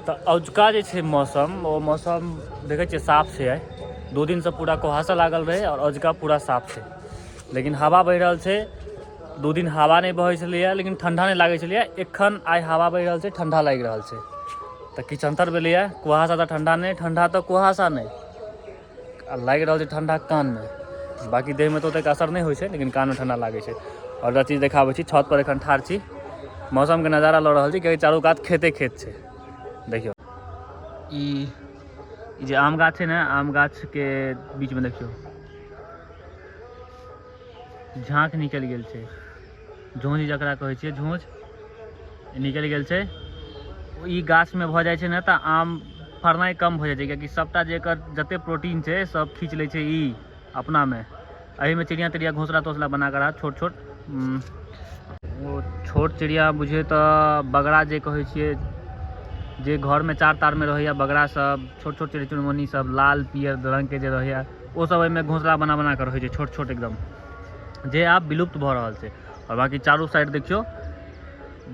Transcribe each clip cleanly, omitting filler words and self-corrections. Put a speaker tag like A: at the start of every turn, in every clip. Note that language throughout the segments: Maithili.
A: तऽ अजुका जे छै मौसम, ओ मौसम देखै छियै साफ छै। आइ 2 दिनसँ पूरा कुहासा लागल रहै आओर अजुका पूरा साफ छै, लेकिन हवा बहि रहल छै। 2 दिन हवा नहि बहै छलैए, लेकिन ठंडा नहि लागै छलैए। एखन आइ हवा बहि रहल छै, ठंडा लागि रहल छै। तऽ किछु अन्तर भेलैए। कुहासा तऽ ठंडा नहि, ठंडा तऽ कुहासा नहि, आ लागि रहल छै ठंडा कानमे। बाँकी देहमे तऽ ओतेक असर नहि होइ छै, लेकिन कानमे ठंडा लागै छै। आओर एकटा चीज देखाबै छी, छत पर एखन ठाढ़ छी, मौसमके नजारा लऽ रहल छी, कियाकि चारू कात खेते खेत छै। देखियौ ई जे आम गाछ छै ने, आम गाछके बीचमे देखियौ झाँक निकलि गेल छै। झोँझ जकरा कहै छियै, झोँझ निकलि गेल छै। ई गाछमे भऽ जाइ छै ने तऽ आम फड़नाइ कम भऽ जाइ छै, कियाकि सबटा जे एकर जते प्रोटीन छै सब खींच लै छै ई अपनामे। एहिमे चिड़िया तिड़िया घोंसला तोसला बना कऽ रहत, छोट छोट। ओ छोट चिड़िया बुझियौ तऽ बगड़ा जे कहै छियै, जे घरमे चार तारमे रहैए बगड़ा सब, छोट छोट चिड़ै चुनमुनी सब लाल पियर रङ्गके जे रहैए, ओ सब एहिमे घोंसला बना बना कऽ रहै छै, छोट छोट एकदम, जे आब विलुप्त भऽ रहल छै। आओर बाँकी चारू साइड देखियौ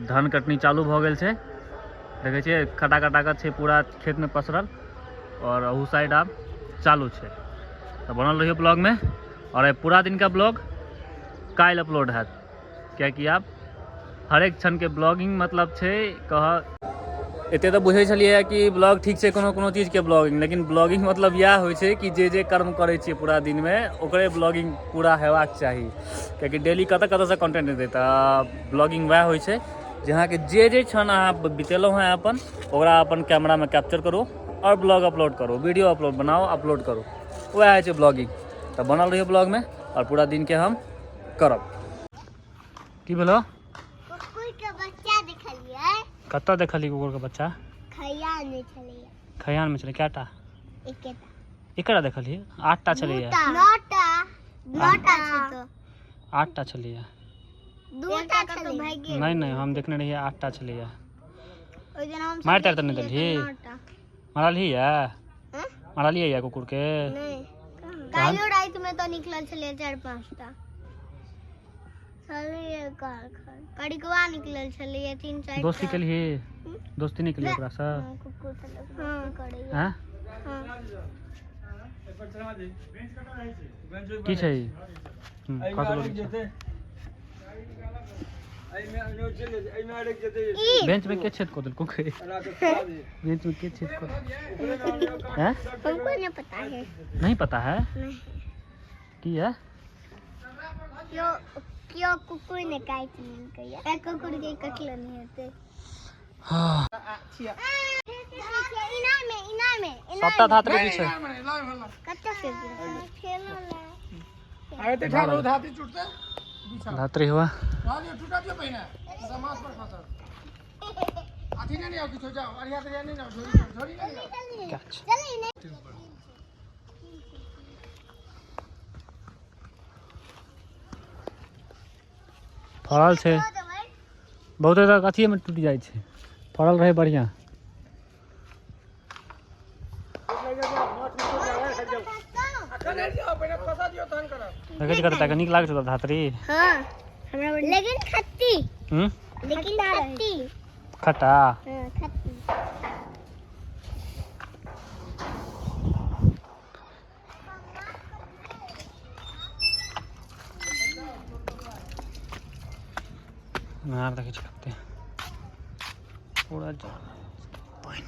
A: धान कटनी चालू भऽ गेल छै। देखै छियै खटा खटा कऽ छै पूरा खेतमे पसरल, आओर अहू साइड आब चालू छै। तऽ बनल रहियौ ब्लॉगमे। आओर एहि पूरा दिनका ब्लॉग काल्हि अपलोड हैत, कियाकि आब हरेक क्षणके ब्लॉगिंग मतलब छै कह। एते तऽ बुझै छलियै कि ब्लॉग ठीक छै कोनो कोनो चीजके ब्लॉगिंग, लेकिन ब्लॉगिंग मतलब इएह होइ छै कि जे जे कर्म करै छियै पूरा दिनमे ओकरे ब्लॉगिंग पूरा हेबाक चाही, कियाकि डेली कतऽ कतऽसँ कंटेंट एतै। तऽ ब्लॉगिंग वएह होइ छै जे अहाँके जे जे क्षण अहाँ बितेलहुँ हेँ अपन, ओकरा अपन कैमरामे कैप्चर करू आओर ब्लॉग अपलोड करू, वीडियो अपलोड बनाउ, अपलोड करू, वएह होइ छै ब्लॉगिंग। तऽ बनल रहियौ ब्लॉगमे आओर पूरा दिनके हम करब। की भेलो?
B: कुकुर के बच्चा देखलियै।
A: कतऽ देखलियै कुकुर के बच्चा?
B: खैयान में छलैया।
A: खैयान में छलै? कएटा?
B: एकेटा।
A: एकटा देखलियै? 8टा छलैया।
B: 9टा। 9टा छै तो।
A: 8टा छलैया।
B: 2टा छलै।
A: नहि नहि, हम देखने रहियै 8टा छलैया।
B: ओहि दिन हम
A: मारि तारि तऽ नहि देलही? मारलही या? मारलियै या कुकुर के?
B: नहि, काल्हियो राति में तो निकलल छलै 4-5टा छलैया। करिकवा निकलल छलैया 3-4।
A: दोस्ती केलही? दोस्ती नहि केलियै ओकरासँ?
B: कुकुर से लोक दोस्ती करैया।
A: आँय?
B: हाँ।
A: की छै? खसलो नीचा।
B: ई
A: बेंच में के छेद कऽ देलको? बेंच में के छेद कऽ हैं?
B: हमको नहीं पता है।
A: नहीं पता है?
B: नहीं।
A: की है?
B: क्यों क्यों कुकुर ने काटि लेलकै? एक कुकुर के कटलो नहीं हेतै। इनार में, इनार में।
A: सबटा धात्री की छै?
B: कतऽ से खेलो
A: धात्री हुआ। क्या छै? फड़ल छै बहुते तऽ अथिएमे टूटि जाइ छै। फड़ल रहै बढ़िआँ। देखै छी कते नीक लागै छौ धात्री?
B: हाँ, हमरा लेकिन खट्टी।
A: हम्म
B: लेकिन खट्टी।
A: खट्टा?
B: हाँ, खट्टी।
A: नार देखै छी कते पूरा पानि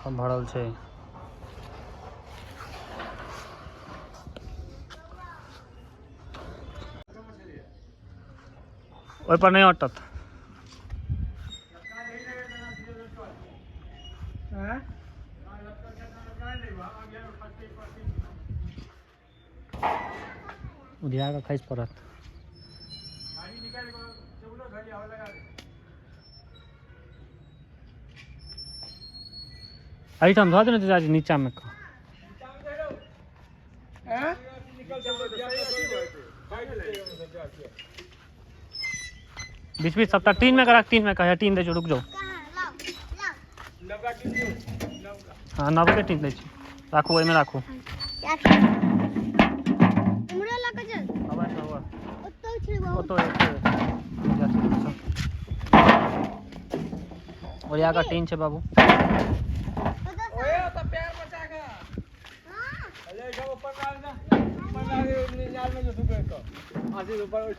A: सब भरल छै। ओहिपर नहि अटत। उधिया कऽ खसि पड़त। एहिठाम धऽ देने चाची नीचामे कऽ। बीच बीच सबटा टीन में करा, टीन में कहा, टीन दै छौ, रुक जाओ। हाँ, नवके टीन दै छी, राखू, ओहिमे राखू।
B: उम्हरो लऽ कऽ चल।
A: आबै छै, आबै।
B: ओतौ छै बहुत।
A: ओतौ, ओतौ। जा छै, सब। ओरिया कऽ टीन छै बाबू।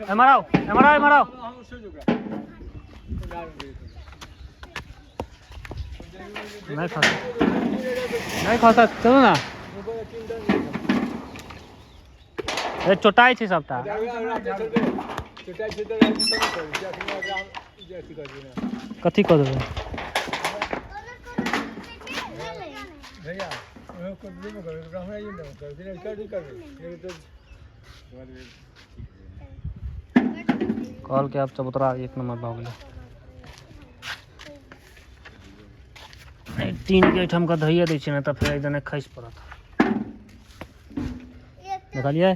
A: एम्हर आउ, एम्हर आउ, एम्हर आउ। नहि खसत, नहि खसत, चलू ने। ए चोटाइ छै सबटा। कथी कऽ देबै? कहलकै आब चबूतरा एक नंबर भऽ गेलै। टीनके एहिठाम कऽ धैये दै छियै ने तऽ फेर एहि खसि पड़त। देखलियै?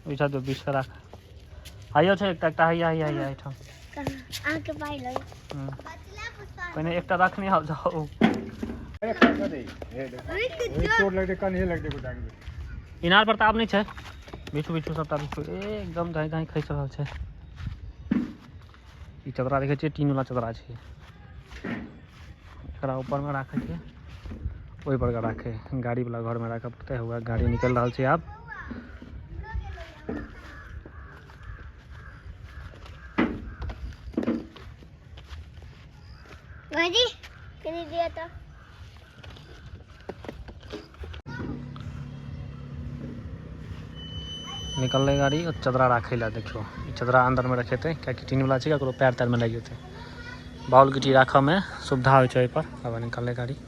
A: ओहिठाम दो बीस कऽ राख। हैयो छै एकटा, एकटा हैया हैया हैया एहिठाम।
B: अहाँके पाइ लग।
A: पहिने एकटा रखने आउ जाउ। इनार पर तऽ आब नहि छै। बिछू बिछू सबटा बिछू। एकदम धाँइ धाँइ खसि रहल छै। ई चदरा देखै छियै, टीन वाला चदरा छै। एकरा ऊपरमे राखैके, ओहि पर के राखै, गाड़ी वाला घरमे राखऽ पड़तै। हुआ गाड़ी निकलि रहल छै आब।
B: भाईजी कनी दिअ तऽ।
A: निकललै गाड़ी और चदरा राखै लए। देखियौ ई चदरा अन्दरमे रखेतै, कियाकि टीन वाला छै, ककरो पैर तैरमे लागि जेतै। बाउल गिट्टी राखऽमे सुविधा होइ छै ओहिपर। आब निकललै गाड़ी।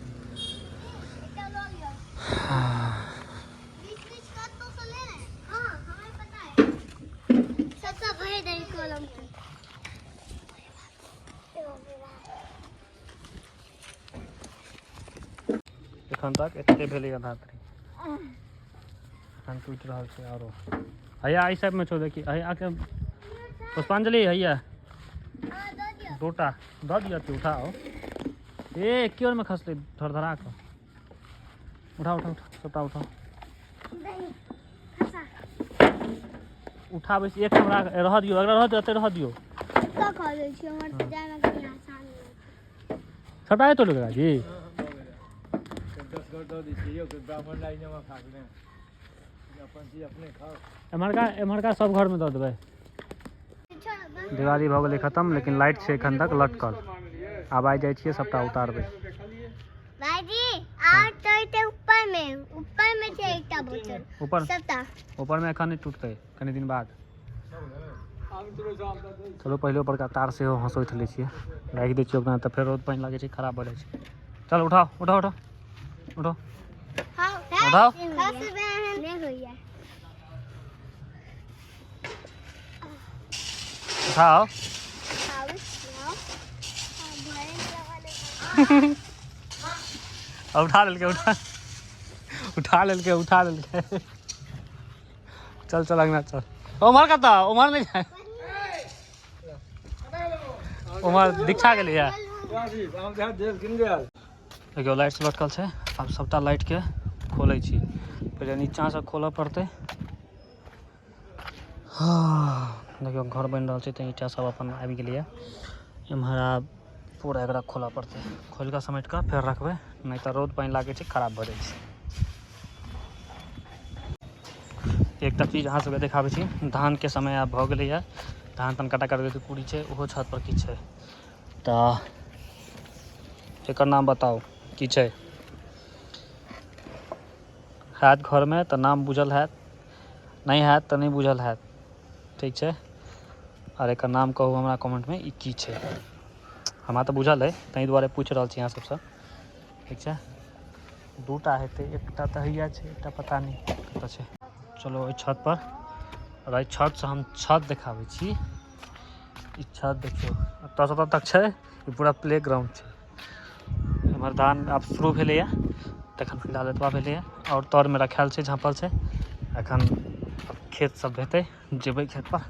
B: बीच बीच कतौ से ले ले। हाँ, हमें पता है। सबटा भरि दही कलम के।
A: एखन तक एते भेलै आधा तरी, एखन टूटि रहल छै आरो। हैया एहि साइडमे छौ, देखी हैया के पुष्पांजलि हैया।
B: हाँ, दऽ दियौ।
A: दूटा दऽ दिअ, तू उठाओ। ए एके बेरमे खसलै धरधरा कऽ। उठा उठा उठा सबटा उठाओ।
B: दही, खसा।
A: उठाबै छी एक ठाम राख, रहऽ दियौ एकरा, रहऽ दियौ, एतऽ रहऽ दियौ।
B: कतऽ खा दै छियै, हमर तऽ जायमे कनि आसान होइ छै।
A: सबटा एतऽ तोड़ि जी। एम्हरका एम्हरका सब घरमे दऽ देबै। दिवाली भऽ गेलै खतम, लेकिन लाइट छै एखन तक लटकल। आब आइ जाइ छियै सबटा उतारबै।
B: भाईजी आर तो ऊपर में, ऊपर में छै एकटा बोतल।
A: ऊपर
B: सबटा
A: ऊपरमे एखन नहि टूटतै, कनि दिन बाद। चलू पहिले ऊपरका तार सेहो हँसोथि लै छियै, राखि दै छियै ओकरा, तऽ फेर रौद पानि लागै छै, खराब भऽ जाइ छै। चल उठाओ उठाओ उठाओ उठाओ।
B: हाँ,
A: उठाओ।
B: नहि होइया।
A: उठाओ।
B: आउ, आउ। आ, भरे नहि लगल।
A: उठा लेलकै, उठा उठा लेलकै, उठा लेलकै। चल चल अंगना चल। उम्हर कतऽ? उम्हर नहि जाय, उम्हर दीक्षा गेलैया। देखियौ लाइट से लटकल छै। आब सबटा लाइटके खोलै छी, पहिले नीचाँसँ खोलऽ पड़तै। हाँ, देखियौ घर बनि रहल छै तऽ ईंटा सब अपन आबि गेलैया। एम्हर आब पूरा एकरा खोलऽ पड़तै, खोलि कऽ समेट कऽ फेर रखबै, नहि तऽ रौद पानि लागै छै, खराब भऽ जाइ छै। एकटा चीज अहाँ सबके देखाबै छी। धानके समय आब भऽ गेलैया, धान तान कटा कटा कुड़ी छै, ओहो छत पर की छै, तऽ एकर नाम बताउ की छै। हैत घरमे तऽ नाम बुझल हैत, नहि हैत तऽ नहि बुझल हैत, ठीक छै। आर एकर नाम कहू हमरा कमेंटमे, ई की छै। हमरा तऽ बुझल अइ, ताहि दुआरे पूछि रहल छी अहाँ सबसँ, ठीक छै। दूटा हेतै, एकटा तऽ हैया छै, एकटा पता नहि कतऽ छै। चलो ओहि छत पर, और एहि छतसँ हम छत देखाबै छी। ई छत देखियौ, एतऽसँ एतऽ तक छै, ई पूरा प्ले ग्राउंड छै। एम्हर धान आब शुरू भेलैए, तखन फिलहाल एतबा भेलैए, आओर तरमे रखायल छै, झाँपल छै। एखन खेत सब हेतै, जेबै खेत पर,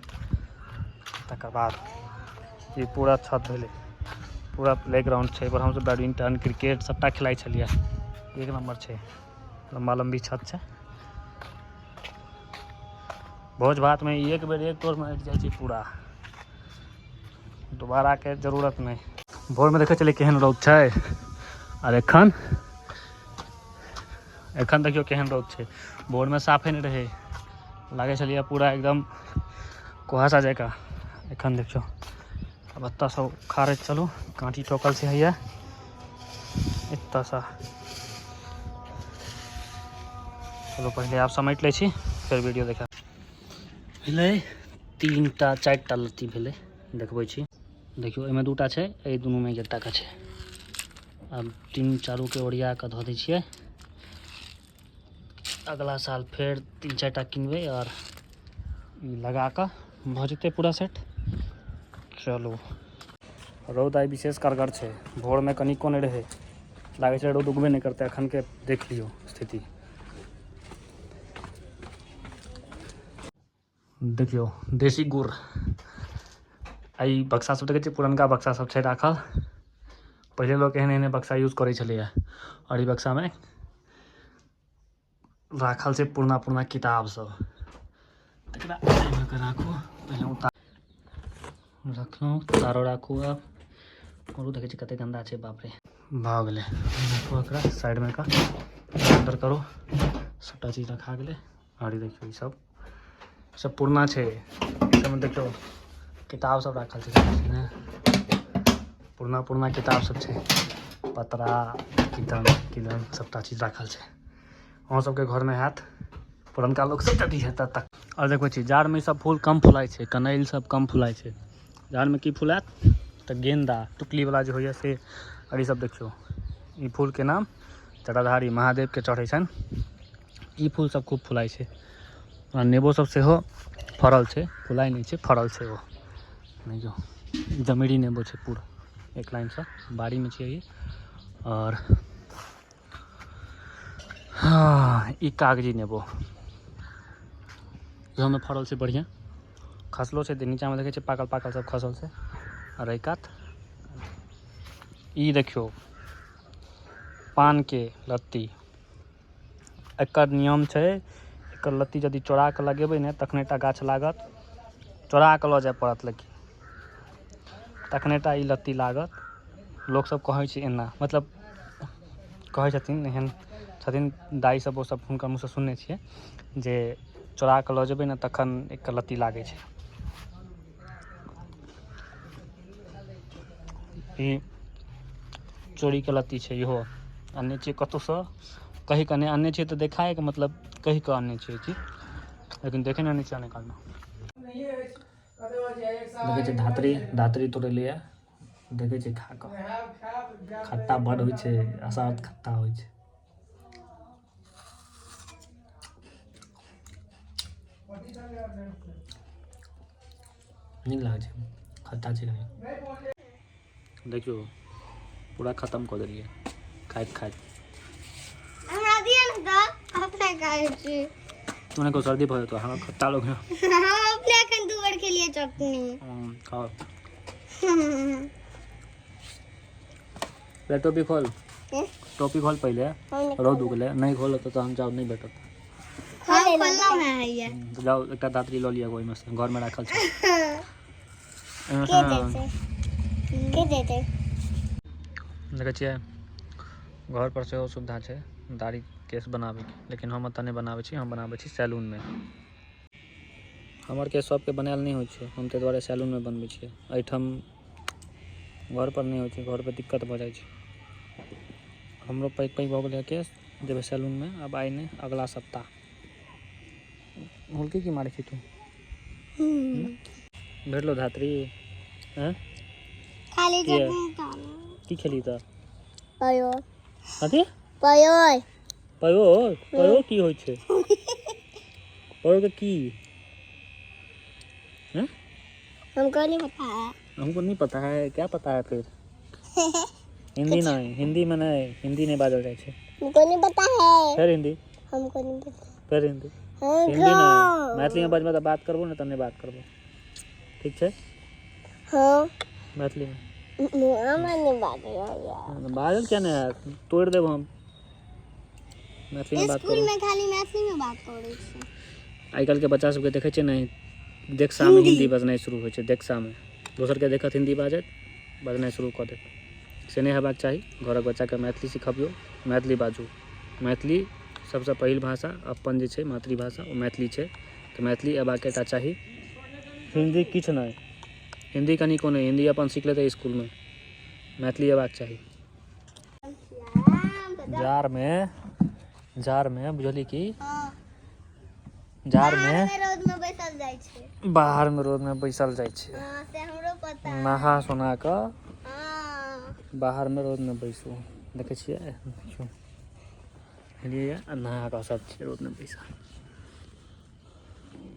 A: तकर बाद ई पूरा छत भेलै, पूरा प्ले ग्राउंड छै। एहिपर हमसब बैडमिंटन क्रिकेट सबटा खेलाइ छलियै, एक नंबर छै। लम्बा लम्बी छत छै। भोज भातमे एक बेर एक तोरमे अटि जाइ छै पूरा। दोबाराके जरूरत नहि। भोरमे देखै छलियै केहन रौद छै, आर एखन एखन देखियौ केहन रौद छै। भोरमे साफे नहि रहै, लागै छलियै पूरा एकदम कुहासा जकाँ। एखन देखियौ। आब एतऽसँ उखाड़ैत चलू, काँटी ठोकल छै हैया एतऽसँ। चलू पहिले आब समेट लै छी, फेर वीडियो देखा। भेलै 3टा 4टा लत्ती भेलै, देखबै छी। देखियौ एहिमे 2टा छै, एहि दुनूमे एकटा के छै। आब 3 चारूके ओरिया कऽ धऽ दै छियै। अगला साल फेर 3 4टा किनबै आओर ई लगा कऽ भऽ जेतै पूरा सेट। चलू, रौद आइ विशेष कारगर छै, भोरमे कनिको नहि रहै, लागै छै रौद उगबे नहि करतै। एखनके देख लियौ स्थिति। देखियौ देशी गुड़, आ ई बक्सा सब देखै छियै, पुरनका बक्सा सब छै राखल। पहिले लोक एहन एहन बक्सा यूज करै छलैए। आओर ई बक्सामे राखल छै पुरना पुरना किताब सब, तकरा एहिमे कऽ राखू। पहिले उतार रखलहुँ, तारो राखू। आब औरो देखै छियै कते गन्दा छै, बाप रे। भऽ गेलै, राखू एकरा साइडमे कऽ, अन्दर करू, सबटा चीज रखा गेलै। आओर ई देखियौ, ई सब सब पुरना छै। ई सबमे देखियौ किताब सब राखल छै ने, पुरना पुरना किताब सब छै, पतरा किदन किदन सबटा चीज राखल छै। अहाँ सबके घरमे हैत पुरनका लोक सब यदि हेतै तक। आओर देखबै छी जाड़मे ई सब फूल कम फुलाइ छै, कनैल सब कम फुलाइ छै। जाड़मे की फुलायत तऽ गेंदा टुकलीवला जे होइए से। आओर ई सब देखियौ, ई फूलके नाम जटाधारी, महादेवके चढ़ै छनि। ई फूल सब खूब फुलाइ छै। आ नेबो सब सेहो फड़ल छै, फुलाइ नहि छै, फड़ल छै ओ। देखियौ जमेरी नेबो छै पूरा एक लाइनसँ, बाड़ीमे छियै ई। आओर हाँ, ई कागजी नेबो इहोमे फड़ल छै, बढ़िआँ खसलो छै, नीचाँमे देखै छियै पाकल पाकल सब खसल छै। आओर एहि कात ई देखियौ पानके लत्ती। एकर नियम छै, एकर लत्ती यदि चोरा कऽ लगेबै ने तखने टा गाछ लागत, चोरा कऽ लऽ जाय पड़त लेकिन तखने टा ई लत्ती लागत। लोकसब कहै छै एना, मतलब कहै छथिन, एहन छथिन दाइ सब, ओ सब हुनकर मुँहसँ सुनने छियै जे चोरा कऽ लऽ जेबै ने तखन एकर लत्ती लागै छै। ई चोरीके लत्ती छै, इहो अनने छियै कतहुसँ, कहि कऽ नहि अनने छियै तऽ देखायके मतलब कहि कऽ अनने छियै चीज, लेकिन देखे नहि छियै अनै कालमे। देखै छियै धात्री धात्री तोड़ेलियै, देखै छियै खा कऽ खट्टा बड होइ छै, असाध खट्टा होइ छै। नीक लागै छै, खट्टा छै कनि। देखियौ पूरा खतम कऽ देलियै खाइत खाइत।
B: हमरा दिअ ने तऽ अपने खाइ छी।
A: तोने को सर्दी भऽ जेतौ, हमरा खट्टा लोग।
B: हम अपने एखन 2 बेर खेलियै चटनी।
A: खाओ। पहिले टोपी खोल, टोपी खोल पहिले, रौद उगलै। नहि खोल तऽ तहन जाउ नहि भेटत।
B: हम खोललहुँ हेँ हैया।
A: तऽ जाउ एकटा दातरी लऽ लिअ, ओहिमे से घरमे राखल छै।
B: के देतै, के देतै?
A: देखै छियै घर पर सेहो सुविधा छै दाढ़ी केश बनाबैके, लेकिन हम एतऽ नहि बनाबै छी, हम बनाबै छी सैलूनमे। हमर केश सबके बनायल नहि होइ छै, हम ताहि दुआरे सैलूनमे बनबै छियै। एहिठाम घर पर नहि होइ छै, घर पर दिक्कत भऽ जाइ छै। हमरो पैघ पैघ भऽ गेलै केश, जेबै सैलूनमे आब आइ नहि अगला सप्ताह। हुलकी की मारै छी तू? भेटलो धात्री? हैं?
B: खाली
A: किया?
B: चटनी खाना।
A: की खेली तऽ?
B: पयो।
A: कथी?
B: पयो।
A: पयो? पयो की होइ छै? पयो के की हैं?
B: हमको नहीं पता है।
A: हमको नहीं पता है। क्या पता है फिर? हिंदी नहीं, हिंदी में नहीं, हिंदी नहीं बाजल जाइ छै।
B: हमको नहीं पता है।
A: फेर हिंदी।
B: हमको नहीं पता।
A: फेर हिंदी।
B: हमको
A: हिंदी नहीं, मैथिलीमे बजबै तऽ बात करबो ने तऽ नहि बात करबो, ठीक छै?
B: हाँ।
A: मैथिलीमे।
B: हमरा नहीं बाजल।
A: बाजल किया नहि हैत, तोड़ि देब हम। मैथिलीमे बात
B: स्कूल
A: करू।
B: में खाली मैथिली में बात करै छी।
A: आइ काल्हिके बच्चा सबके देखै छियै ने, देखसामे हिंदी बजनाइ शुरू होइ छै, देखसामे। दोसरके देखत हिन्दी बाजैत, बजनाइ शुरू कऽ देत। से नहि हेबाक चाही। घरक बच्चाके मैथिली सिखबियौ, मैथिली बाजू। मैथिली सबसँ पहिल भाषा अपन जे छै मातृभाषा, ओ मैथिली छै। तऽ मैथिली अयबाक टा चाही, हिन्दी किछु नहि। हिन्दी कनिको नहि, हिन्दी अपन सीख लेतै इसकुलमे, मैथिली अयबाक चाही। जाड़मे, जाड़मे बुझलियै कि जाड़मे
B: रौदमे बैसल जाइ छै,
A: बाहरमे रौदमे बैसल जाइ छै।
B: हँ, से हमरो पता।
A: नहा सोना कऽ
B: हँ।
A: बाहरमे रौदमे बैसू। देखै छियै, देखियौ, बुझलियै? आ नहा कऽ सब छियै रौदमे बैसल।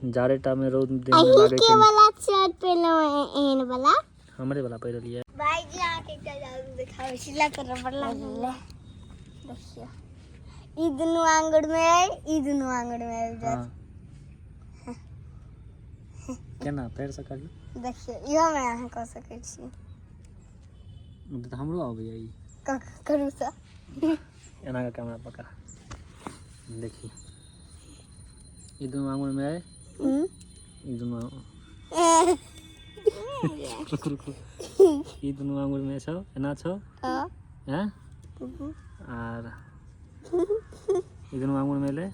A: जाड़े टामे रौद देहमे लागै
B: के
A: छै।
B: वाला शर्ट पहिरलहुँ एहन वाला?
A: हमरे वाला पहिरलियै।
B: भाईजी, अहाँके एकटा जादू देखाबै छी। ला कर रबड़ ला ले। देखियौ, ई दुनू आंगुर में अइ, ई दुनू आंगुर में आबि जायत।
A: हँ, केना फेरसँ करियौ?
B: देखियौ, इहो में अहाँ कऽ सकै छी।
A: तऽ हमरो अबैया ई।
B: करू तऽ।
A: एना कऽ कैमरा पकड़, देखी, ई दुनू आंगुरमे अइ, ई दुनू, रुक रुक रुक, ई दुनू आंगुरमे छौ, एना छौ।
B: हँ।
A: हैं, आर ई दुनू आंगुरमे एलै।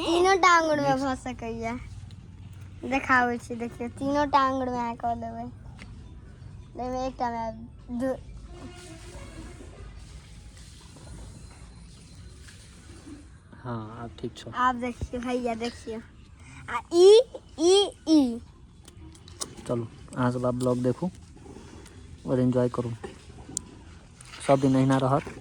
B: तीनो टा आंगुर में भऽ सकैया। देखाबै छी, देखियौ, तीनो टा आंगुर में अहाँ कऽ लेबै। एहिमे एकटा में दू।
A: हँ, आब ठीक छौ।
B: आब देखियौ, हैया देखियौ, आ ई ई ई।
A: चलू, अहाँ सब आब ब्लॉग देखू आओर एन्जॉय करू। सब दिन अहिना रहत।